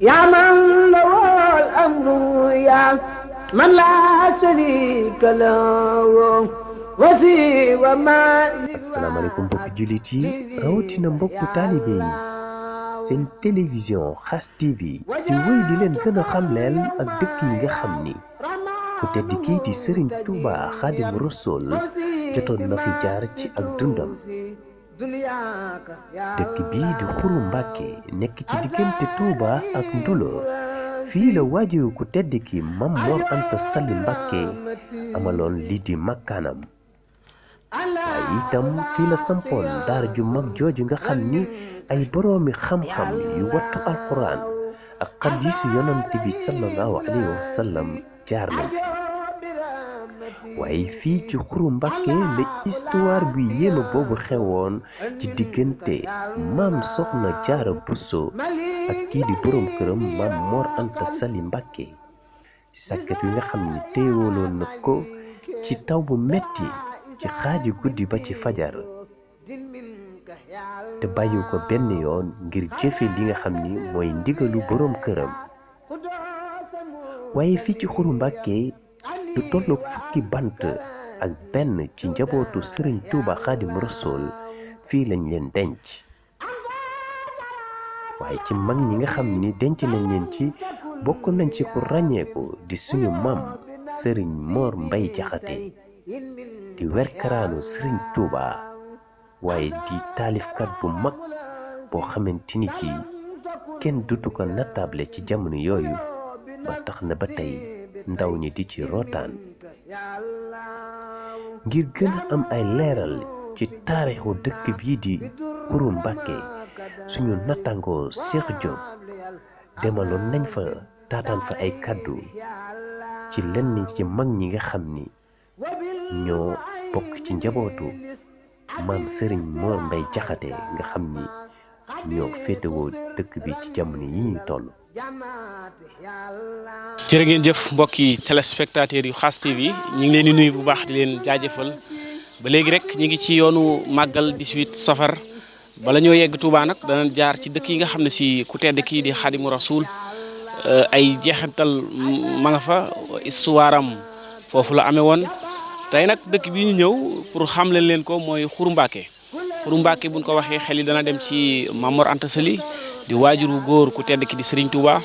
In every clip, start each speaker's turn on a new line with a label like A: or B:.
A: يا من له الأمر يا من لا شريك له وسوى ما
B: asalaamaaleykum mbokki jullit yi rawatina mbokku taalibe yi seen télévision Khass TV di wéy di leen gën a xamleel ak dëkk yi nga xam ni ku tedd kii di Serigne Touba Xaadimu Rasuul jotoon na fi jaar ci ak dundam dëkk bii di Xuru Mbàkke nekk ci diggante Touba ak Ndulo fii la waajuru ku tedd ki Mam Mor Anta Sali Mbàkke amaloon lii di makkaanam waaye itam fii la sampoon daara ju mag jooju nga xam ni ay boroomi xam-xam yu wattu alxuraan ak xadiisu yonante bi sallallahu alayhi wa sallam jaar nañ fi waaye fii ci Xuru Mbàkke la histoire bi yéema boobu xewoon ci diggante maam Soxna Jaara Buso ak kii di boroom këram Maam Mor Anta Sali Mbàkke sàkket wi nga xam ni téewaloon na ko ci taw bu metti ci xaaji guddi ba ci fajar te bàyyi ko benn yoon ngir jëfe li nga xam ni mooy ndigalu boroom këram waaye fii ci Xuru Mbàkke lu tollu fukki bant ak benn ci njabootu Sëriñ Tuuba Xaadimu Rasuul fii lañ leen denc waaye ci mag ñi nga xam ni denc nañ leen ci bokk nañ ci ku ràññeeku di suñu maam Sëriñ Moor Mbay Jaxate di werkaraanu Sëriñ Tuuba waaye di taalifkat bu mag boo xamante ni ci kenn dutu ko nattable ci jamono yooyu ba tax na ba tey ndaw ñi di ci rootaan ngir gën a am ay leeral ci taarixu dëkk bii di Xuru Mbàkke suñu nattangoo Cheikh Diop demaloon nañ fa taataan fa ay kàddu ci lenn ci mag ñi nga xam ni ñoo bokk ci njabootu maam Sëriñ Moor Mbay Jaxate nga xam ni ñoo féetewoo dëkk bi ci jamono yi ñu toll.
C: jërë ngeen jëf mbokki téléspectateurs yu Khass TV ñu ngi leen di nuyu bu baax di leen jaajëfal ba léegi rek ñu ngi ci yoonu màggal 18 safar bala ñoo yegg Touba nag danañ jaar ci dëkk yi nga xam ne si ku tedd kii di Xaadimu Rasuul ay jeexantal ma nga fa histoire am foofu la amee woon tey nag dëkk bi ñu ñëw pour xamle leen ko mooy Xuru Mbàkke Xuru Mbàkke buñ ko waxee xel yi dana dem ci Maam Mor Anta Sali di waajuru góor ku tedd ki di Serigne Touba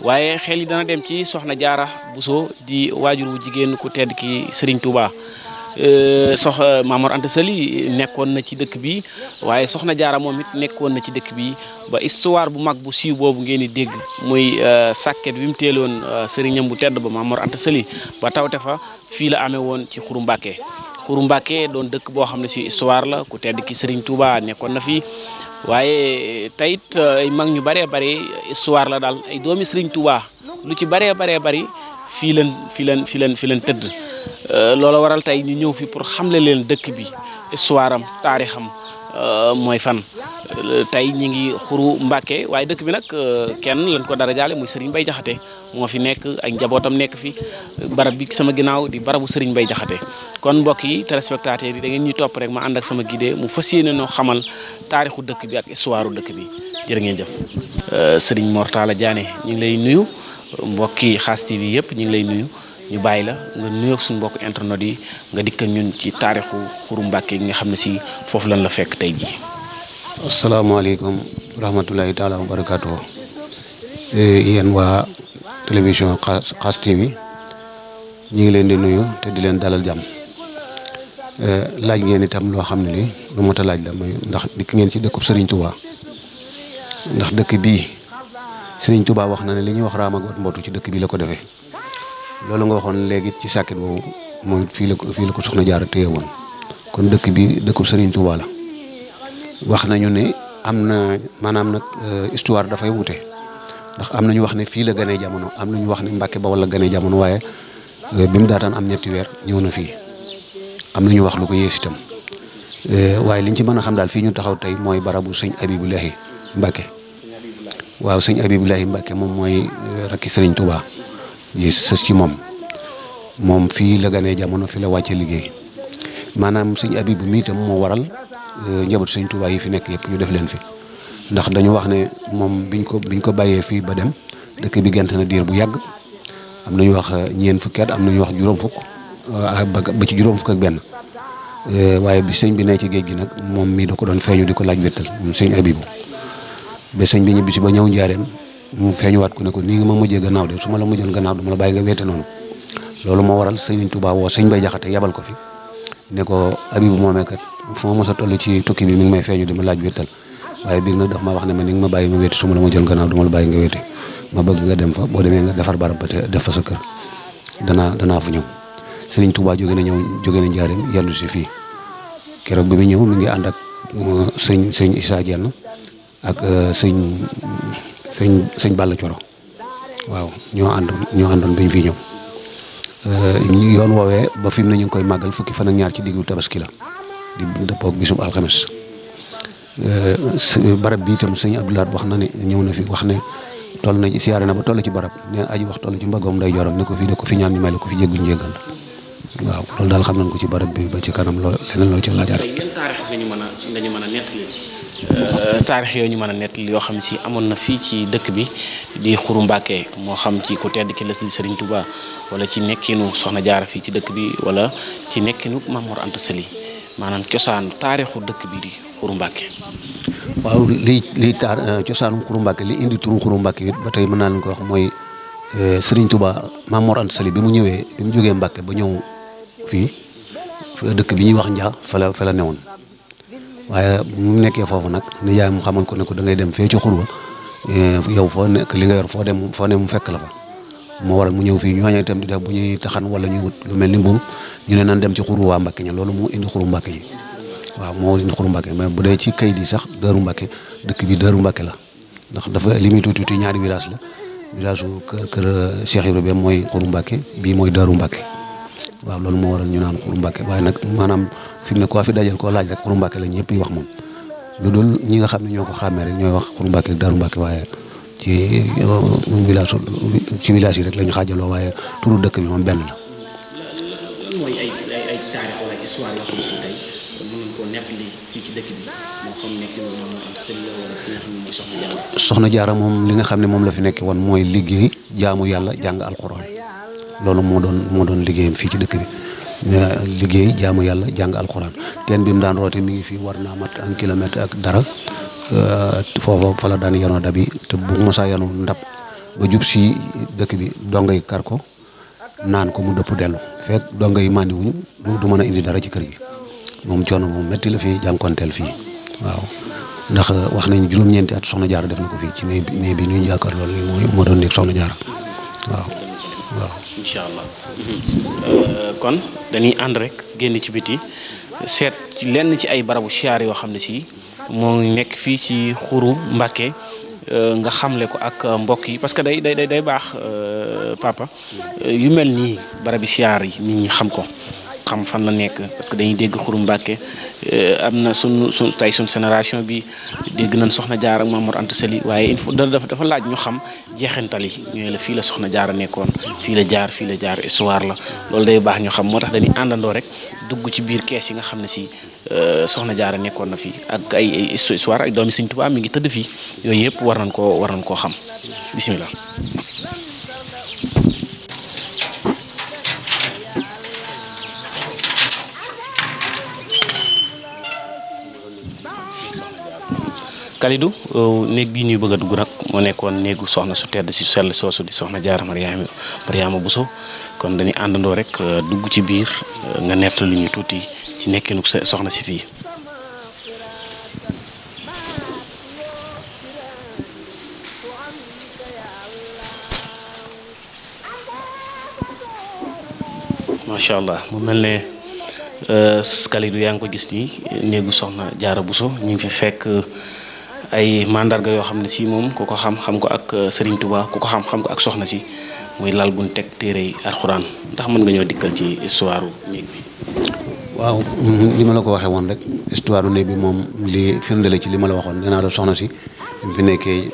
C: waaye xel yi dana dem ci Soxna Jaara Buso di waajuru jigéen ku tedd ki Serigne Touba Maam Mor Anta Sali nekkoon na ci dëkk bi waaye Soxna Jaara moom it nekkoon na ci dëkk bi ba histoire bu mag bu siiw boobu ngeen di dégg muy sàkket bi mu teeloon sëriñam bu tedd ba Maam Mor Anta Sali ba tawte fa fii la amee woon ci Xuru Mbàkke Xuru Mbàkke doon dëkk boo xam ne si histoire la ku tedd ki Serigne Touba nekkoon na fi waaye tayit ay mag ñu bëree bëri histoire la daal ay doomi Serigne Touba lu ci bëree bëri fii leen tëdd loola waral tey ñu ñëw fi pour xamle leen dëkk bi histoire am taarixam mooy fan tey ñi ngi Xuru Mbàkke waaye dëkk bi nag kenn lañ ko dara jaale muy Serigne Mbay Jaxate moo fi nekk ak njabootam nekk fi barab bi sama ginnaaw di barabu Serigne Mbay Jaxate kon mbokk yi téléspectateurs yi da ngeen ñuy topp rek ma ànd ak sama guide mu fas yéene noo xamal taarixu dëkk bi ak histoire dëkk bi jërë ngeen jëf. Serigne Mor Talla Diané ñu ngi lay nuyu mbokki Khass TV yëpp ñu ngi lay nuyu ñu bàyyi la nga nuyoog suñu mbokk internet yi nga dikk ak ñun ci taarixu Xuru Mbàkke gi nga xam ne si foofu lan la fekk tey jii.
D: asalaamaaleykum rahmatulahi taala wa barakaatu yéen waa télévision Khass TV ñu ngi leen di nuyu te di leen dalal jàmm laaj ngeen itam loo xam ne li lu mot a laaj la mooy ndax dikk ngeen ci dëkkub Serigne Touba ndax dëkk bii Serigne Touba wax na ne li ñuy wax raam ak mbootu ci dëkk bi la ko defee loolu nga waxoon léegi ci sàkket boobu mooy fii la ko Soxna Jaara téye woon kon dëkk bi dëkkub Serigne Touba la. wax nañu ne am na maanaam nag histoire dafay wute ndax am na ñu wax ne fii la gënee jamono am na ñu wax ne Mbàkke Bawol la gënee jamono waaye bi mu daataan am ñetti weer ñëw na fii am na ñu wax lu ko yées itam waaye liñ ci mën a xam daal fii ñu taxaw tey mooy barabu sëñ Abibulahi Mbàkke waaw sëñ Abibulahi Mbàkke moom mooy rakki Sëriñ Tuubaa yi sës ci moom fii la gënee jamono fi la wàcce liggéey maanaam sëñ Abibu mi itam moo waral njabootu sëñ Tuubaa yi fi nekk yëpp ñu def leen fi ndax dañu wax ne moom biñ ko bàyyee fii ba dem dëkk bi gent na diir bu yàgg am nañu wax ñeen fukki at am nañu wax juróom fukk ba ci juróom fukk ak benn waaye bi sëñ bi ne ci géej gi nag moom mii da ko doon feeñu di ko laaj wéttal moom sëñ Abibu ba sëñ bi ñibbi si ba ñëw njaareem mu feeñuwaat ko ne ko nii nga ma mujjee gannaaw de su ma la mujjoon gannaaw du ma la bàyyi nga wéete noonu loolu moo waral sëñ Tuubaa woo sëñ Bay Jaxate yabal ko fi ne ko Abibu moomee kat fu ma mos a toll ci tukki bi mi ngi may feeñu di ma laaj wéttal waaye biir nag daf ma wax ne ma ni nga ma bàyyi ma wéete su ma la mujjoon gannaaw du ma la bàyyi nga wéete ma bëgg nga dem fa boo demee nga defar barab ba te def fa sa kër danaa fa ñëw sëriñ Tuubaa jóge na njaareem yendu si fii keroog bi mu ñëw mi ngi ànd ak sëñ Issa Dieng ak sëñ Balla Coro waaw ñoo àndoon bañ fii ñëw yoon woowee ba fi mu ne ñu ngi koy màggal fukki fan ak ñaar ci diggu tabaski la di dëppoog bisum alxames barab bi itam sëñ Abdoulaye wax na ne ñëw na fi wax ne toll na ci siyaare na ba toll ci barab ne aji wax toll ci mbaggoom day joram ne ko fii de ko fi ñaan ñu may la ko fi jéggu njéggal waaw loolu daal xam nañ ko ci barab bi ba ci kanam leneen loo ci laajaat.
C: yan taarix nga ñu mën a nettali taarix yooyu ñu mën a nettali yoo xam si amoon na fii ci dëkk bi di Xuru Mbàkke moo xam ci ku tedd ki la si Serigne Touba wala ci nekkinu Soxna Jaara fii ci dëkk bi wala ci nekkinu Maam Mor Anta Sali maanaam cosaan taarixu dëkk bi di Xuru Mbàkke.
D: waaw liy cosaanu Xuru Mbàkke li indi turu Xuru Mbàkke it ba tey mën naa leen ko wax mooy Serigne Touba Maam Mor Anta Sali bi mu jógee Mbàkke ba ñëw fii dëkk bi ñuy wax Njaa fa la newoon waaye mu nekkee foofu nag nijaay mu xamal ko ne ko da ngay dem fee ci xurwa yow foo nekk li nga yor foo ne mu fekk la fa moo waral mu ñëw fii ñooñu itam di def bu ñuy taxan wala ñu wut lu mel ni mburu ñu ne nan dem ci xuru waa Mbàkke ña loolu moo indi Xuru Mbàkke yi waaw moo indi Xuru Mbàkke mais bu dee ci kayit yi sax Daaru Mbàkke dëkk bi Daaru Mbàkke la ndax dafa li muy tuuti ñaari village la village su kër Cheikh Ibrahima mooy Xuru Mbàkke bii mooy Daaru Mbàkke waaw loolu moo waral ñu naan Xuru Mbàkke waaye nag maanaam fi mu ne koo fi dajal koo laaj rek Xuru Mbàkke la ñëpp yi wax moom lu dul ñi nga xam ne ñoo ko xàmmee rek ñooy wax Xuru Mbàkke ak Daaru Mbàkke waaye ci village yi rek lañu xaajaloo waaye turu dëkk bi moom benn la.
C: lan mooy ay taarix wala histoire yoo xam ne si tey mën nañu koo nettali fii ci dëkk bi moo xam nekk Maam Mor Anta Sali wala ki nga xam ne mooy Soxna Jaara.
D: Soxna Jaara moom li nga xam ne moom la fi nekk woon mooy liggéey jaamu yàlla jàng alxuraan loolu moo doon liggéeyam fii ci dëkk bi liggéey jaamu yàlla jàng alxuraan teen bi mu daan roote mi ngi fii war naa mat 1 kilomètre ak dara foofa fa la daan yanoo dabi te bu mosaa yanoo ndab ba jub si dëkk bi dongay kar ko naan ko mu dëpp dellu fekk dongay màndi wuñu du mën a indi dara ci kër gi moom coono moom métti la fii jànkonteel fii waaw ndax wax nañ juróom-ñeenti at Soxna Jaara def na ko fii ci néeg bi ñu jàkkaar loolu moo doon néeg Soxna Jaara waaw
C: incha allah kon dañuy ànd rek génn ci biti seet ci lenn ci ay barabu siyaar yoo xam ne si moo nekk fii ci Xuru Mbàkke nga xamle ko ak mbokk yi parce que day baax papa yu mel nii barabi siyaar yi nit ñi xam ko xam fan la nekk parce que dañuy dégg Xuru Mbàkke am na sunu génération bi dégg nañ Soxna Jaara ak Maam Mor Anta Sali waaye il faut dafa laaj ñu xam jeexintal yi ñooy la fii la Soxna Jaara nekkoon fii la jaar histoire la loolu day baax ñu xam moo tax dañuy àndandoo rek dugg ci biir kees yi nga xam ne si Soxna Jaara nekkoon na fii ak ay histoire ak doomi Sëñ Tuubaa mi ngi tëdd fii yooyu yëpp war nañ koo xam bisimilah. Kalidou néeg bii ñuy bëgg a dugg nag moo nekkoon néegu soxna su tedd si sell soosu di Soxna Jaara Mariama Bousso kon dañuy àndandoo rek dugg ci biir nga nettali lu ñu tuuti ci nekkinu soxna si fii. macha allah mu mel ne Kalidou yaa ngi ko gis nii néegu Soxna Jaara Bousso ñu ngi fi fekk. ay mandarga yoo xam ne si moom ku ko xam ko ak Serigne Touba ku ko xam ko ak soxna si muy lal buñ teg téere yi alxuraan ndax mën nga ñoo dikkal ci histoire néeg bi.
D: waaw li ma la ko waxee woon rek histoire néeg bi moom li firndele ci li ma la waxoon nee naa la soxna si bi fi nekkee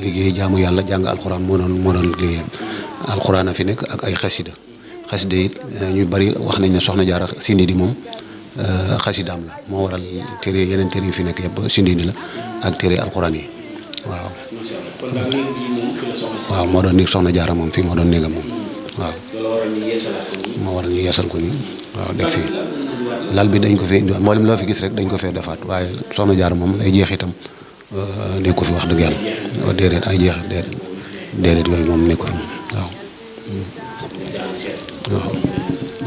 D: liggéey jaamu yàlla jàng alxuraan moo doon liggéeyam alxuraan a fi nekk ak ay xasida it ñu bari wax nañ ne Soxna Jaara Sindi di moom xasidaam la moo waral téere yeneen téere yi fi nekk yëpp sindini la ak téere alxuraan yi waaw. waaw moo doon néeg soxna Jaara moom fii moo doon néegam moom waaw. moo waral ñu yeesal ko nii waaw def fii lal bi dañ ko fi indi mboolem loo fi gis rek dañ ko fee defaat waaye soxna Jaara moom ay jeexitam nekk ko fi wax dëgg yàlla déedéet ay jeex déedéet yooyu moom nekk ko fi moom waaw. waaw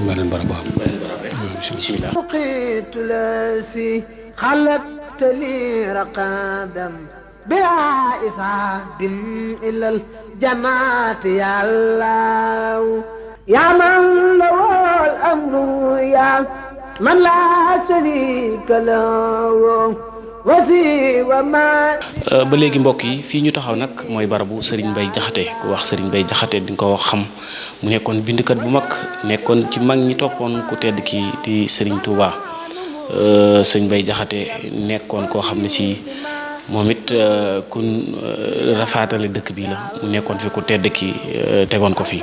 D: beneen barab boo xam
A: لقيت لاسي خلقت لي رقادا بلا إصاب إلى الجنات يا الله يا من له الأمر يا من لا شريك له
C: ba léegi mbokk yi fii ñu taxaw nag mooy barabu Serigne Mbaye Diakhaté ku wax Serigne Mbaye Diakhaté di nga ko wax xam mu nekkoon bindkat bu mag nekkoon ci mag ñi toppoon ku tedd ki di Serigne Touba Serigne Mbaye Diakhaté nekkoon koo xam ne si moom it kun rafaatale dëkk bi la mu nekkoon fi ku tedd ki tegoon ko fi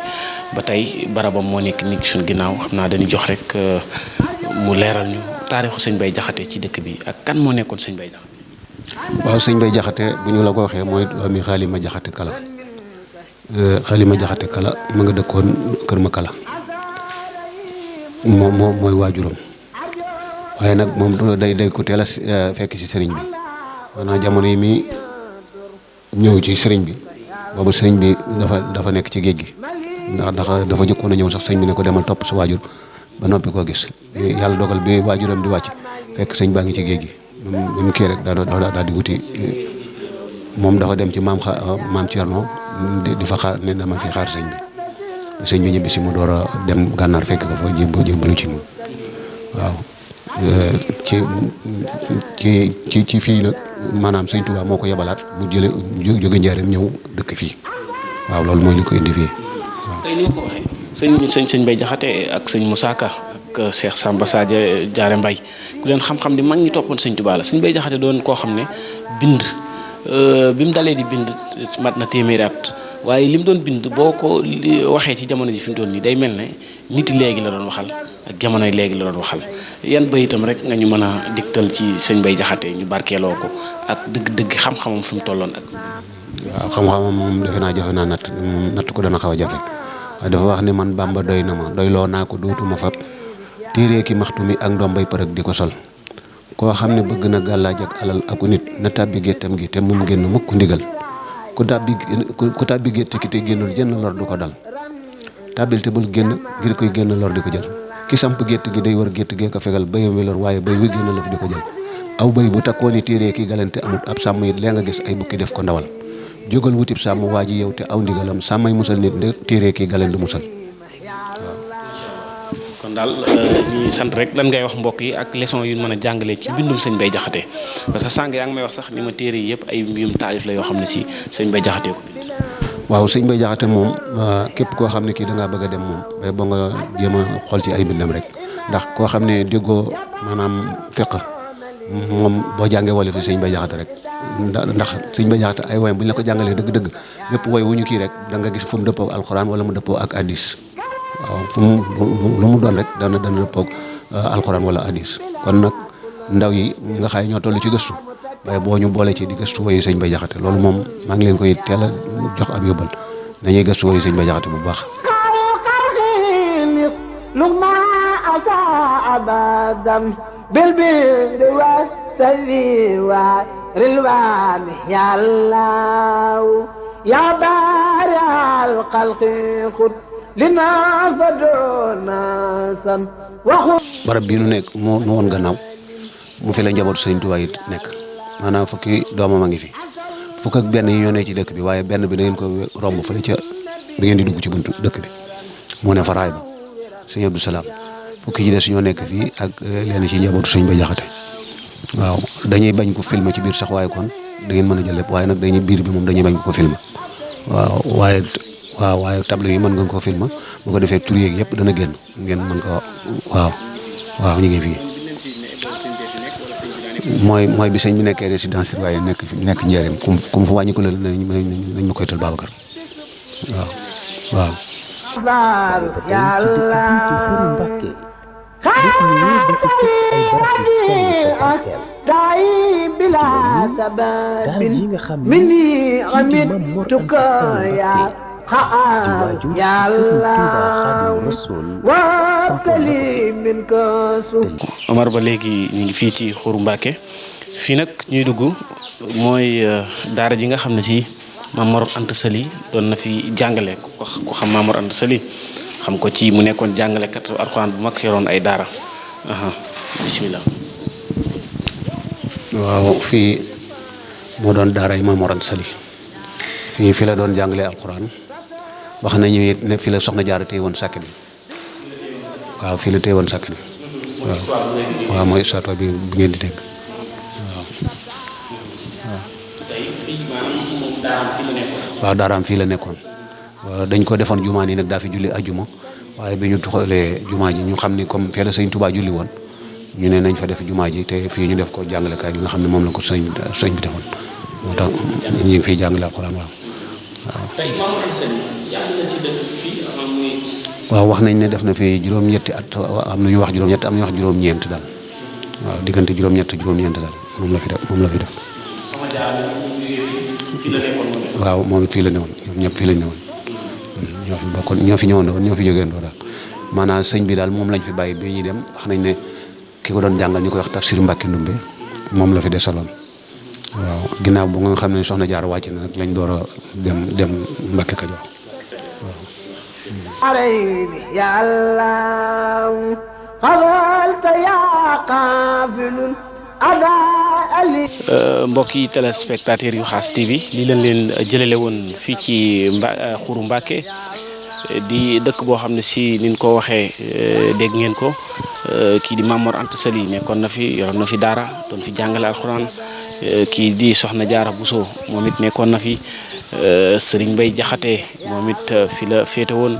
C: ba tey barabam moo nekk ni suñu ginnaaw xam naa dañuy jox rek mu leeral ñu taarixu sëñ Mbaye Diakhaté ci dëkk bi ak kan moo nekkoon sëñ Mbaye Diakhaté.
D: waaw sëñ Mbaye Diakhaté bu ñu la ko waxee mooy doomi Xaalima Diakhaté Kala Xaalima Diakhaté Kala ma nga dëkkoon Kër Ma Kala moom mooy waajuram waaye nag moom day ko teel a fekk ci sëriñ bi maanaam jamono yi mi ñëw ci sëriñ bi boobu sëriñ bi dafa nekk ci géej gi ndax dafa jëkkoon a ñëw sax sëñ bi ne ko demal topp sa waajur ba noppi koo gis yàlla dogal bi waajuram di wàcc fekk sëñ baa ngi ci géej gi bi mu kii rek daal di wuti moom dafa dem ci maam Thierno di fa xaar ne dama fi xaar sëñ bi ñibbi si mu door a dem gànnaar fekk ko fa jébbalu ci moom waaw ci fii nag maanaam sëñ Touba moo ko yebalaat mu jóge Njaaréem ñëw dëkk fii waaw loolu mooy li ko indi fii waaw.
C: tey ni ma ko waxee sëñ Mbaye Diakhaté ak sëñ Moussa Ka ak Cheikh Samba Sadio Diaré Mbaye ku leen xam-xam di mag ñi toppoon sëñ Touba la sëñ Mbaye Diakhaté doon koo xam ne bind bi mu dalee di bind mat na téeméeri at waaye li mu doon bind boo ko waxee ci jamono ji fi mu doon nii day mel ne nit léegi la doon waxal ak jamonoy léegi la doon waxal yan bayitam rek nga ñu mën a digtal ci sëñ Mbaye Diakhaté ñu barkeeloo ko ak dëgg-dëgg xam-xamam fi mu tolloon ak.
D: waaw xam-xamam moom defe naa jafe naa natt ko dana xaw a jafe waaye dafa wax ne man Bàmba doy na ma doyloo naa ko dootuma fab téere ki maxtu mi ak ndombay përëg di ko sol koo xam ne bëgg na gàllaaj ak alal aku nit na tàbbi géttam gi te moom génn mukk ndigal ku tàbbi gétt ki te génnul jënn lor du ko dal tàbbil te bul génn ngir koy génn lor di ko jël ki samp gétt gi day war gétt gee ko fegal béyam wi lor waaye béy wi génn laf di ko jël aw béy bu takkoo ni téere ki galante amut ab sàmm it lee nga gis ay bukki def ko ndawal jógal wutib sàmm waa ji yow te aw ndigalam sàmmay musal nit nde téere ki galante musal
C: kon daal ñuy sant rek lan ngay wax mbokk yi ak leçon yu mën a jàngalee ci mbindum sëñ Mbaye Diakhaté parce que sànq yaa ngi may wax sax ni ma téere yi yëpp ay mbiyum taalif la yoo xam ne si sëñ Mbaye Diakhaté ko bind.
D: waaw sëñ Mbaye Diakhaté moom képp koo xam ne kii da ngaa bëgg a dem moom bay ba nga jéem a xool ci ay mbindam rek ndax koo xam ne déggoo maanaam fiq moom boo jàngee wala fi sëñ Mbaye Diakhaté rek ndax sëñ Mbaye Diakhaté ay woyam bu ñu la ko jàngalee dëgg-dëgg bépp woy wu ñu kii rek da nga gis fu mu dëppoo ak alxuraan wala mu dëppoo ak hadis waaw fu mu lu mu doon rek dana dëppoo ak alxuraan wala hadis kon nag ndaw yi nga xaay ñoo toll ci gëstu waaye boo ñu boole ci di gëstu woyu sëñ Mbaye Diakhaté loolu moom maa ngi leen koy teel a jox ab yóbbal nañuy gëstu woyu sëñ Mbaye Diakhaté bu baax.
A: رلوان يا الله يا بارع الخلق خذ لنا فدعونا سن
D: barab bii nu nekk nu woon gannaaw mu fi la njabootu sëñ Tuubaa yi nekk maanaam fukki doomam a ngi fi fukk ak benn yi ñoo ne ci dëkk bi waaye benn bi da ngeen ko romb fële ca da ngeen di dugg ci buntu dëkk bi mu ne faraay ba sëñ Abdou Salaam fukki ji des ñoo nekk fii ak leen ci njabootu sëñ Mbaye Diakhaté waaw dañuy bañ ko filmer ci biir sax waaye kon da ngeen mën a jël lépp waaye nag dañuy biir bi moom dañuy bañ ko filmer waaye tableau yi mën nga ko filmer bu ko defee tur yeeg yëpp dana génn ngeen mën ko waaw ñu ngi fii mooy bi sëñ bi nekkee résidence waaye nekk njëriñ kum fa wàññi ko la nañ ma koy tal Babacar waaw.
B: Mbàkke boo fi ñëwee di fa fekk ay barab yu sell te barkeel daara ji nga xam ne kii di Maam Mor Anta Sali Mbacké di waajur ci Sëriñ Tuuba Xaadimu Rasuul sampoon na ko fi.
C: Omar, ba léegi ñu ngi fii ci Xuru Mbacké fii nag ñuy dugg mooy daara ji nga xam ne si Maam Mor Anta Sali doon na fi jàngale ku xam Maam Mor Anta Sali xam ko ci mu nekkoon jàngalekat Alxuraan bu mag yoroon ay daara bisimilah.
D: waaw fii moo doon daara yi Maam Mor Anta Sali fi la doon jàngale Alxuraan wax nañu it ne fii la soxna Jaara téye woon sàkket bi waaw fii la téye woon sàkket bi waaw mooy histoire bi bu ngeen di dégg waaw daaraam fii la nekkoon dañ ko defoon jumaa nii nag daa fi julli ajjuma waaye bi ñu tuxalee jumaa ji ñu xam ni comme fee la sëñ Tuubaa julli woon ñu ne nañ fa def jumaa ji te fii ñu def ko jàngalekaay bi nga xam ne moom la ko sëñ bi defoon moo tax ñu ngi fiy jàngale Alxuraan waaw wax nañ ne def na fi juróom-ñetti at am na ñu wax juróom-ñett am na ñu wax juróom-ñeent daal waaw diggante juróom-ñett juróom-ñeent daal moom la fi def waaw moom it fii la newoon ñoom ñëpp fii lañ newoon ñoo fi bokkoon ñoo fi ñëwoon ñoo fi jógeen doo daal maanaam sëñ bi daal moom lañ fi bàyyi bi ñuy dem wax nañ ne ki ko doon jàngal ñu koy wax Tafsir Mbàkke Ndumbe moom la fi desaloon waaw ginnaaw bu nga xam ne soxna Jaara wàcc na nag lañ door a dem Mbàkke Kajoor
C: mbokki téléspectateurs yu Xaas TV lii lañ leen jëlale woon fii ci Xuru Mbacké di dëkk boo xam ne si niñ ko waxee dégg ngeen ko kii di Maam Mor Anta Sali nekkoon na fi yoroon na fi daara doon fi jàngale Alxuraan kii di soxna Jaara Buso moom it nekkoon na fi Sëriñ Mbay Jaxate moom it fi la féete woon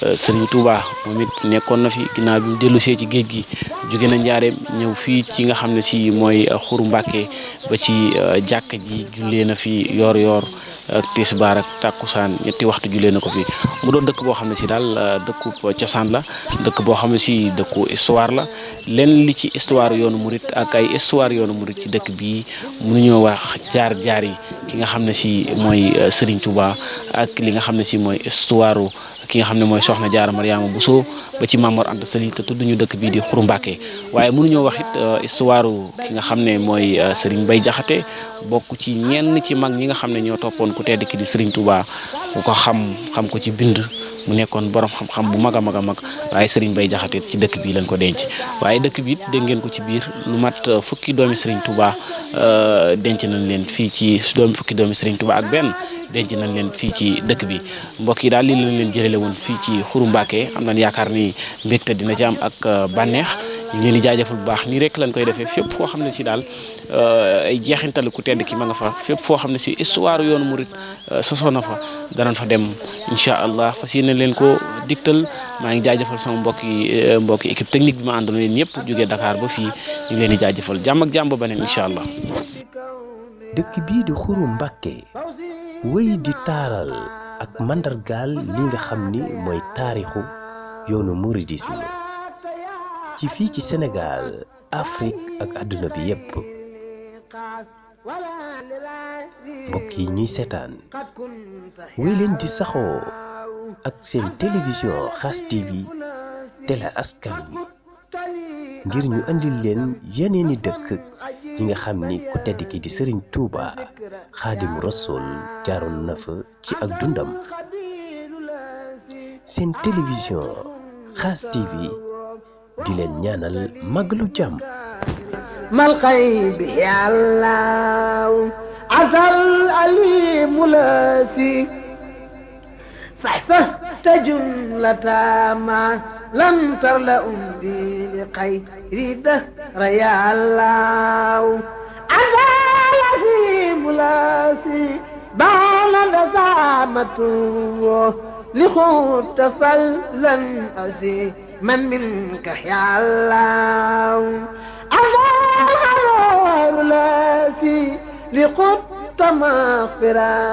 C: Sëriñ Tuuba moom it nekkoon na fi ginnaaw bi mu dellu see ci géej gi jóge na njaareem ñëw fii ci nga xam ne si mooy Xuru Mbacké ba ci jàkka ji jullee na fi yoor ak tisbaar ak tàkkusaan ñetti waxtu jullee na ko fi mu doon dëkk boo xam ne si daal dëkku cosaan la dëkk boo xam ne si dëkku histoire la lenn li ci histoire yoonu murit ak ay histoire yoonu murit ci dëkk bii mënuñoo wax jaar yi ki nga xam ne si mooy Serigne Touba ak li nga xam ne si mooy histoire ki nga xam ne mooy soxna Jaara Mariama Bousso ba ci Maam Mor Anta Sali te tudduñu dëkk bii di Xuru Mbacké waaye mënuñoo wax it histoire ki nga xam ne mooy Serigne Mbay Jaxate bokk ci ñenn ci mag ñi nga xam ne ñoo toppoon ku tedd ki di Serigne Touba ku ko xam ko ci bind mu nekkoon borom xam-xam bu mag a mag a mag waaye Serigne Mbay Jaxate ci dëkk bii lañ ko denc waaye dëkk bi it dégg ngeen ko ci biir lu mat fukki doomi Serigne Touba denc nañ leen fii ci fukki doomi Serigne Touba ak benn denc nañ leen fii ci dëkk bi mbokk yi daal lii lañ leen jëlale woon fii ci Xuru Mbacké am nañ yaakaar ni mbégte dina ci am ak bànneex ñu ngi leen di jaajëfal bu baax nii rek lañ koy defee fépp foo xam ne si daal ay jeexintal ku tedd ki ma nga fa fépp foo xam ne si histoire yoonu murit sosoo na fa danañ fa dem incha allah fas yéene leen ko digtal maa ngi jaajëfal sama mbokki équipe technique bi ma àndoon leen ñëpp jógee Dakar ba fii ñu ngi leen di jaajëfal jàmm ak jàmm ba beneen incha allah.
B: dëkk bii di Xuru Mbacké wéy di taaral ak mandargaal li nga xam ni mooy taarixu yoonu mouridisme ci fii ci Sénégal Afrique ak àdduna bi yépp mbokk yi ñuy seetaan wéy leen di saxoo ak seen télévision Xaas TV télé askan wi ngir ñu andil leen yeneeni dëkk yi nga xam ni ku tedd ki di Sëriñ Tuuba Xaadimu Rasuul jaaroon na fa ci ak dundam seen télévision Xaas TV di leen ñaanal màggalu jàmm
A: mal xayb yàllaaw asal alimu la si sax te jumlata ma lam tar la undi li xayri dahra yàllaaw asal alimu la si baala da saamatu li xut fal lan asi من منك يا الله أنا الغرور لاسي لقد مغفرة